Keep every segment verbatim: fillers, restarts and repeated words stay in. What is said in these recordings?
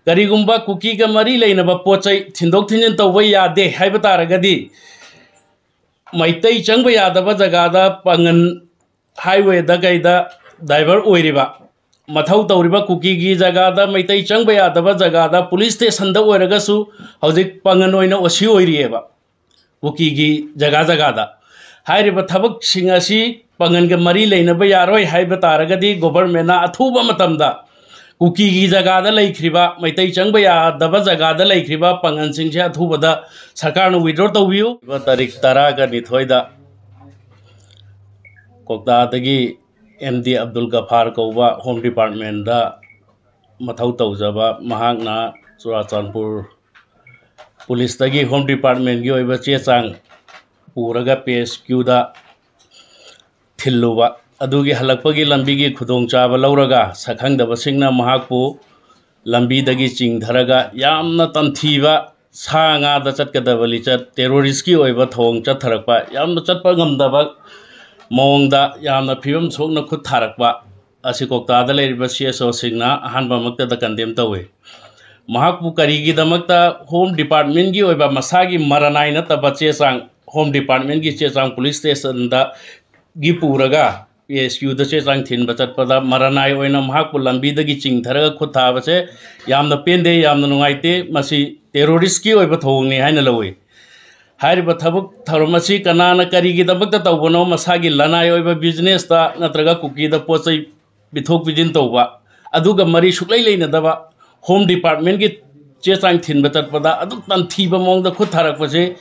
ꯀꯔꯤꯒꯨꯝꯕ ꯀꯨꯀꯤꯒ ꯃꯔꯤ ꯂꯩꯅꯕ ꯄꯣꯠ ꯆꯩ ꯊꯤꯟꯗꯣꯛ ꯊꯤꯟꯖꯤꯟ ꯇꯧꯕ ꯌꯥꯗꯦ ꯍꯥꯏꯕ ꯇꯥꯔꯒꯗꯤ, ꯃꯩꯇꯩ ꯆꯪꯕ ꯌꯥꯗꯕ ꯖꯒꯥꯗ, ꯄꯥꯡꯒꯟ ꯍꯥꯏꯋꯦꯗ ꯀꯩꯗ ꯗ꯭ꯔꯥꯏꯚꯔ ꯑꯣꯏꯔꯤꯕ, ꯃꯊꯧ ꯇꯧꯔꯤꯕ ꯀꯨꯀꯤꯒꯤ ꯖꯒꯥꯗ, ꯃꯩꯇꯩ ꯆꯪꯕ ꯌꯥꯗꯕ ꯖꯒꯥꯗ, ꯄꯨꯂꯤꯁ ꯁ꯭ꯇꯦꯁꯟꯗ ꯑꯣꯏꯔꯒꯁꯨ ꯍꯧꯖꯤꯛ ꯄꯥꯡꯒꯟ ꯑꯣꯏꯅ ꯑꯣ ꯁꯤ ꯑꯣꯏꯔꯤꯑꯕ ꯀꯨꯀꯤꯒꯤ ꯖꯒꯥ ꯖꯒꯥꯗ꯫ ꯍꯥꯏꯔꯤꯕ ꯊꯕꯛꯁꯤꯡ ꯑꯁꯤ ꯄꯥꯡꯒꯟꯒ ꯃꯔꯤ ꯂꯩꯅꯕ ꯌꯥꯔꯣꯏ ꯍꯥꯏꯕ ꯇꯥꯔꯒꯗꯤ, ꯒꯣꯚꯔꯟꯃꯦꯟꯅ ꯑꯊꯨꯕ ꯃꯇꯝꯗ ꯀꯨꯀꯤꯒꯤ ꯖꯒꯥꯗ ꯂꯩꯈ꯭ꯔꯤꯕ, ꯃꯩꯇꯩ ꯆꯪꯕ ꯌꯥꯗꯕ ꯖꯒꯥꯗ ꯂꯩꯈ꯭ꯔꯤꯕ ꯄꯥꯡꯒꯟꯁꯤꯡꯁꯦ ꯑꯊꯨꯕꯗ ꯁꯔꯀꯥꯔꯅ ꯋꯤꯗ꯭ꯔꯣ ꯇꯧꯕꯤꯌꯨ꯫ ꯇꯥꯔꯤꯛ ꯇꯔꯥꯒ ꯅꯤꯊꯣꯏꯗ ꯀ꯭ꯋꯥꯛꯇꯥꯗꯒꯤ ꯑꯦꯝ ꯗꯤ ꯑꯕꯗꯨꯜ ꯒꯐꯥꯔ ꯀꯧꯕ ꯍꯣꯝ ꯗꯤꯄꯥꯔꯠꯃꯦꯟꯗ ꯃꯊꯧ ꯇꯧꯖꯕ ꯃꯍꯥꯛꯅ ꯆꯨꯔꯥꯆꯥꯟꯄꯨꯔ ꯄꯨꯂꯤꯁꯇꯒꯤ ꯍꯣꯝ ꯗꯤꯄꯥꯔꯠꯃꯦꯟꯒꯤ ꯑꯣꯏꯕ ꯆꯦ ꯆꯥꯡ ꯄꯨꯔꯒ ꯄꯤ ꯑꯦꯁ ꯀ꯭ꯌꯨꯗ ꯊꯤꯜꯂꯨꯕ ꯑꯗꯨꯒꯤ ꯍꯜꯂꯛꯄꯒꯤ ꯂꯝꯕꯤꯒꯤ ꯈꯨꯗꯣꯡꯆꯥꯕ ꯂꯧꯔꯒ, ꯁꯛꯈꯪꯗꯕꯁꯤꯡꯅ ꯃꯍꯥꯛꯄꯨ ꯂꯝꯕꯤꯗꯒꯤ ꯆꯤꯡꯊꯔꯒ ꯌꯥꯝꯅ ꯇꯝꯊꯤꯕ, ꯁꯥ ꯉꯥꯗ ꯆꯠꯀꯗꯕ ꯂꯤꯆꯠ, ꯇꯦꯔꯣꯔꯤꯁꯀꯤ ꯑꯣꯏꯕ ꯊꯧꯑꯣꯡ ꯆꯠꯊꯔꯛꯄ, ꯌꯥꯝꯅ ꯆꯠꯄ ꯉꯝꯗꯕ ꯃꯑꯣꯡꯗ ꯌꯥꯝꯅ ꯐꯤꯕꯝ ꯁꯣꯛꯅ ꯈꯨꯠ ꯊꯥꯔꯛꯄ ꯑꯁꯤ ꯀ꯭ꯋꯥꯛꯇꯥꯗ ꯂꯩꯔꯤꯕ ꯁꯤ ꯑꯦꯁ ꯑꯣꯁꯤꯡꯅ ꯑꯍꯥꯟꯕꯃꯛꯇꯗ ꯀꯟꯗꯦꯝ ꯇꯧꯏ꯫ ꯃꯍꯥꯛꯄꯨ ꯀꯔꯤꯒꯤꯗꯃꯛꯇ ꯍꯣꯝ ꯗꯤꯄꯥꯔꯠꯃꯦꯟꯒꯤ ꯑꯣꯏꯕ ꯃꯁꯥꯒꯤ ꯃꯔꯅꯥꯏ ꯅꯠꯇꯕ ꯆꯦ ꯆꯥꯡ, ꯍꯣꯝ ꯗꯤꯄꯥꯔꯠꯃꯦꯟꯒꯤ ꯆꯦ ꯆꯥꯡ ꯄꯨꯂꯤꯁ ꯁ꯭ꯇꯦꯁꯟꯗꯒꯤ ꯄꯨꯔꯒ ꯄꯤ ꯑꯦꯁ ꯀ꯭ꯌꯨꯗ ꯆꯦ ꯆꯥꯡ ꯊꯤꯟꯕ ꯆꯠꯄꯗ ꯃꯔꯅꯥꯏ ꯑꯣꯏꯅ ꯃꯍꯥꯛꯄꯨ ꯂꯝꯕꯤꯗꯒꯤ ꯆꯤꯡꯊꯔꯒ ꯈꯨꯠ ꯊꯥꯕꯁꯦ ꯌꯥꯝꯅ ꯄꯦꯟꯗꯦ, ꯌꯥꯝꯅ ꯅꯨꯡꯉꯥꯏꯇꯦ꯫ ꯃꯁꯤ ꯇꯦꯔꯣꯔꯤꯁꯀꯤ ꯑꯣꯏꯕ ꯊꯧꯑꯣꯡꯅꯤ ꯍꯥꯏꯅ ꯂꯧꯏ꯫ ꯍꯥꯏꯔꯤꯕ ꯊꯕꯛ ꯊꯧꯔꯝ ꯑꯁꯤ ꯀꯅꯥꯅ ꯀꯔꯤꯒꯤꯗꯃꯛꯇ ꯇꯧꯕꯅꯣ? ꯃꯁꯥꯒꯤ ꯂꯅꯥꯏ ꯑꯣꯏꯕ ꯕꯤꯖꯤꯅꯦꯁꯇ ꯅꯠꯇ꯭ꯔꯒ ꯀꯨꯀꯤꯗ ꯄꯣꯠ ꯆꯩ ꯄꯤꯊꯣꯛ ꯄꯤꯁꯤꯟ ꯇꯧꯕ, ꯑꯗꯨꯒ ꯃꯔꯤ ꯁꯨꯛꯂꯩ ꯂꯩꯅꯗꯕ ꯍꯣꯝ ꯗꯤꯄꯥꯔꯠꯃꯦꯟꯒꯤ ꯆꯦ ꯆꯥꯡ ꯊꯤꯟꯕ ꯆꯠꯄꯗ ꯑꯗꯨꯛ ꯇꯝꯊꯤꯕ ꯃꯑꯣꯡꯗ ꯈꯨꯠ ꯊꯥꯔꯛꯄꯁꯦ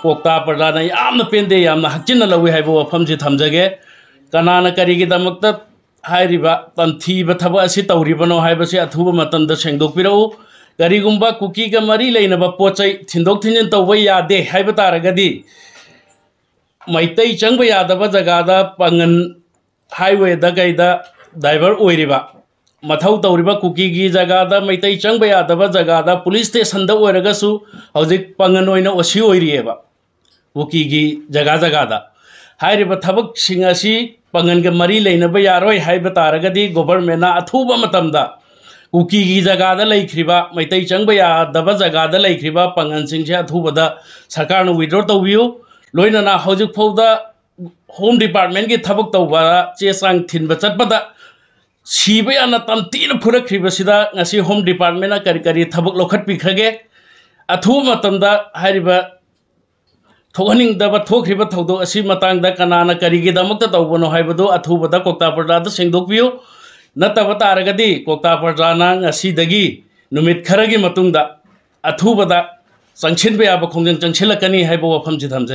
ꯀ꯭ꯋꯥꯛꯇꯥ ꯄ꯭ꯔꯖꯥꯅ ꯌꯥꯝꯅ ꯄꯦꯟꯗꯦ, ꯌꯥꯝꯅ ꯍꯛꯆꯤꯟꯅ ꯂꯧꯏ ꯍꯥꯏꯕ ꯋꯥꯐꯝꯁꯤ ꯊꯝꯖꯒꯦ꯫ ꯀꯅꯥꯅ ꯀꯔꯤꯒꯤꯗꯃꯛꯇ ꯍꯥꯏꯔꯤꯕ ꯇꯝꯊꯤꯕ ꯊꯕꯛ ꯑꯁꯤ ꯇꯧꯔꯤꯕꯅꯣ ꯍꯥꯏꯕꯁꯤ ꯑꯊꯨꯕ ꯃꯇꯝꯗ ꯁꯦꯡꯗꯣꯛꯄꯤꯔꯛꯎ꯫ ꯀꯔꯤꯒꯨꯝꯕ ꯀꯨꯀꯤꯒ ꯃꯔꯤ ꯂꯩꯅꯕ ꯄꯣꯠ ꯆꯩ ꯊꯤꯟꯗꯣꯛ ꯊꯤꯟꯖꯤꯟ ꯇꯧꯕ ꯌꯥꯗꯦ ꯍꯥꯏꯕ ꯇꯥꯔꯒꯗꯤ, ꯃꯩꯇꯩ ꯆꯪꯕ ꯌꯥꯗꯕ ꯖꯒꯥꯗ, ꯄꯥꯡꯒꯟ ꯍꯥꯏꯋꯦꯗ ꯀꯩꯗ ꯗ꯭ꯔꯥꯏꯚꯔ ꯑꯣꯏꯔꯤꯕ, ꯃꯊꯧ ꯇꯧꯔꯤꯕ ꯀꯨꯀꯤꯒꯤ ꯖꯒꯥꯗ, ꯃꯩꯇꯩ ꯆꯪꯕ ꯌꯥꯗꯕ ꯖꯒꯥꯗ, ꯄꯨꯂꯤꯁ ꯁ꯭ꯇꯦꯁꯟꯗ ꯑꯣꯏꯔꯒꯁꯨ ꯍꯧꯖꯤꯛ ꯄꯥꯡꯒꯟ ꯑꯣꯏꯅ ꯑꯣ ꯁꯤ ꯑꯣꯏꯔꯤꯑꯕ ꯀꯨꯀꯤꯒꯤ ꯖꯒꯥ ꯖꯒꯥꯗ꯫ ꯍꯥꯏꯔꯤꯕ ꯊꯕꯛꯁꯤꯡ ꯑꯁꯤ ꯄꯥꯡꯒꯟꯒ ꯃꯔꯤ ꯂꯩꯅꯕ ꯌꯥꯔꯣꯏ ꯍꯥꯏꯕ ꯇꯥꯔꯒꯗꯤ, ꯒꯣꯚꯔꯟꯃꯦꯟꯅ ꯑꯊꯨꯕ ꯃꯇꯝꯗ ꯀꯨꯀꯤꯒꯤ ꯖꯒꯥꯗ ꯂꯩꯈ꯭ꯔꯤꯕ, ꯃꯩꯇꯩ ꯆꯪꯕ ꯌꯥꯗꯕ ꯖꯒꯥꯗ ꯂꯩꯈ꯭ꯔꯤꯕ ꯄꯥꯡꯒꯜꯁꯤꯡꯁꯦ ꯑꯊꯨꯕꯗ ꯁꯔꯀꯥꯔꯅ withdraw ꯇꯧꯕꯤꯌꯨ꯫ ꯂꯣꯏꯅꯅ ꯍꯧꯖꯤꯛ ꯐꯥꯎꯗ Home Departmentꯀꯤ ꯊꯕꯛ ꯇꯧꯕ ꯆꯦ ꯆꯥꯡ ꯊꯤꯟꯕ ꯆꯠꯄꯗ ꯁꯤꯕ ꯌꯥꯅ ꯇꯝꯊꯤꯅ ꯐꯨꯔꯛꯈ꯭ꯔꯤꯕꯁꯤꯗ ꯉꯁꯤ Home Departmentꯅ ꯀꯔꯤ ꯀꯔꯤ ꯊꯕꯛ ꯂꯧꯈꯠꯄꯤꯈ꯭ꯔꯒꯦ? ꯑꯊꯨꯕ ꯃꯇꯝꯗ ꯍꯥꯏꯔꯤꯕ ꯊꯣꯛꯍꯟꯅꯤꯡꯗꯕ ꯊꯣꯛꯈ꯭ꯔꯤꯕ ꯊꯧꯗꯣꯛ ꯑꯁꯤ ꯃꯇꯥꯡꯗ ꯀꯅꯥꯅ ꯀꯔꯤꯒꯤꯗꯃꯛꯇ ꯇꯧꯕꯅꯣ ꯍꯥꯏꯕꯗꯨ ꯑꯊꯨꯕꯗ ꯀ꯭ꯋꯥꯛꯇꯥ ꯄ꯭ꯔꯖꯥꯗ ꯁꯦꯡꯗꯣꯛꯄꯤꯌꯨ꯫ ꯅꯠꯇꯕ ꯇꯥꯔꯒꯗꯤ ꯀ꯭ꯋꯥꯛꯇꯥ ꯄ꯭ꯔꯖꯥꯅ ꯉꯁꯤꯗꯒꯤ ꯅꯨꯃꯤꯠ ꯈꯔꯒꯤ ꯃꯇꯨꯡꯗ ꯑꯊꯨꯕꯗ ꯆꯪꯁꯤꯟꯕ ꯌꯥꯕ ꯈꯣꯡꯖꯪ ꯆꯪꯁꯤꯜꯂꯛꯀꯅꯤ ꯍꯥꯏꯕ ꯋꯥꯐꯝꯁꯤ ꯊꯝꯖꯒꯦ꯫